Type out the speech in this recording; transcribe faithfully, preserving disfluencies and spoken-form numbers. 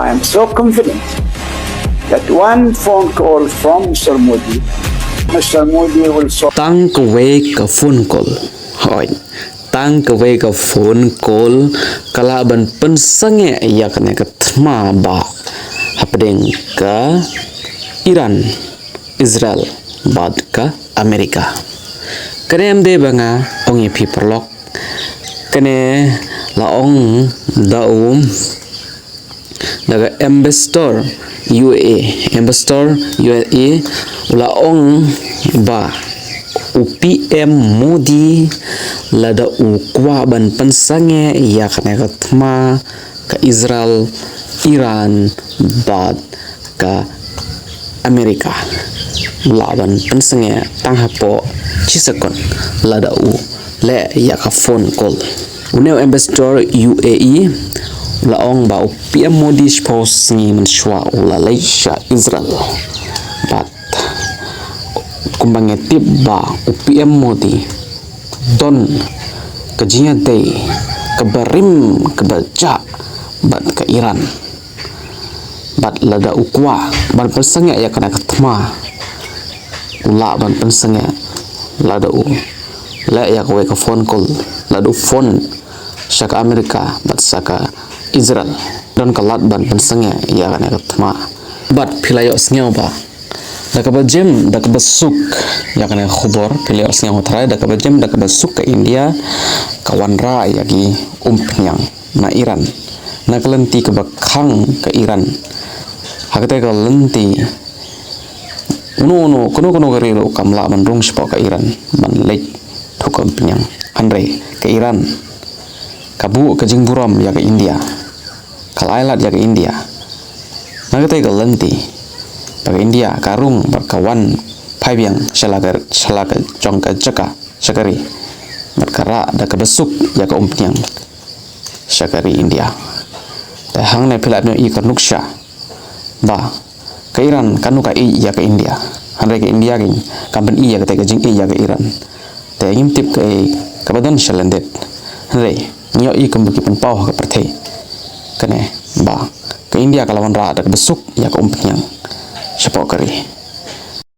I am so confident that one phone call from Mister Modi, Mister Modi will solve. Tang kawei ka phone call. Hoi. Tang kawei ka phone call ka lah ban pynsangeh ïa kane ka thma ba hapdeng ka Iran, Israel bad ka America. Kane em dei ba nga ong ïa phi paralok. Kane la ong da u da ka ambassador U A E, ambassador U A E u la ong ba u P M Modi lada u kwah ban pynsangeh ïa kane ka thma ka Israel, Iran bad ka America, u lah ban pynsangeh tang hapoh shi second lada u leh ïa ka phone call. Une u ambassador U A E u la ong ba u P M Modi shiphew sngi mynshuwa u la leit sha Israel. Bad kumba ngi tip ba u P M Modi don ka jingïadei kaba rim kaba jah bad ka Iran. Bad lada u kwah ban pynsangeh ïa kane ka thma, u lah ban pynsangeh lada u leh ïa kawei ka phone call, lada u phone sha ka America bad sha ka Israel. Don ka lad ban pynsangeh ïa kane ka thma. Bad phi la ïohsngew ba da kaba jem da kaba suk, ïa kane ka khubor phi la ïohsngew ha trai, da kaba jem da kaba suk ka India ka wanrah ïa ki umphniang na Iran, na ka lynti kaba khang ka Iran. Ha kata ka lynti uno uno, kano kano ka ri ruh kam lah ban rung shapoh ka Iran ban leit thuk ka umphniang. Hynrei ka Iran ka buh ka jingburom ïa ka India, ka la ailad ïa ka India. Na kata ka lynti ba ka India ka rung bad ka wan phai biang sha la ka, sha la ka jong ka jaka sha ka ri, bad ka rah da kaba suk ïa ka umphniang sha ka ri India. Te hangne phi lah ban ïohi ka nuksa ba ka Iran kano ka ïeit ïa ka India, hynrei ka India ka kam ban ïeit ïa kata ka jingïeit ïa ka Iran. Te ngim tip kaei kaba don sha lyndet, hynrei ngi ïohi kumba ki pynpaw ha ka pyrthei kane ba ka India ka la wanrah da kaba suk ïa ka umphniang shapoh ka ri.